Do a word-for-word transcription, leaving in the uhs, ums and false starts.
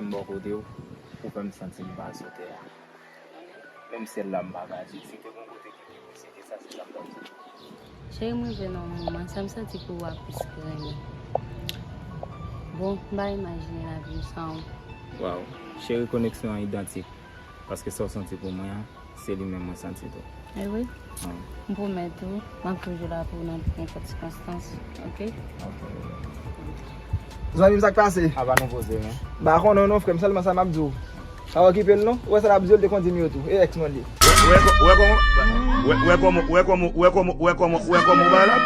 M bò kote w, ou fè m santi m pa sou tè a. Menm syèl la m pa ka di, si te gon kote ki pi wo, se te sa, se sa m t ap di. Cheri, m rive nan yon moman, sa m santi pou w ap plis ke renmen. Bon, m pa imajine lavi m san ou. Waw, cheri, koneksyon an idantik. Paske sa w santi pou mwen an, se li menm mwen santi tou. E wi. M pwomèt ou, m ap toujou la pou ou nan tout nenpòt sikonstans, oke? Zanmi m, sa k pase? Apa nou poze, men? M pa konnen non, frè m, sèlman sa m ap di w. Pa okipe l non, ou wè sa l ap di w, l te konn di m yo tou, e èks mwen l ye. Ou wè kò- ou wè kòman ou wè kòman ou wè kòman ou wè kòman ou wè kòman ou wè kòman ou ba la?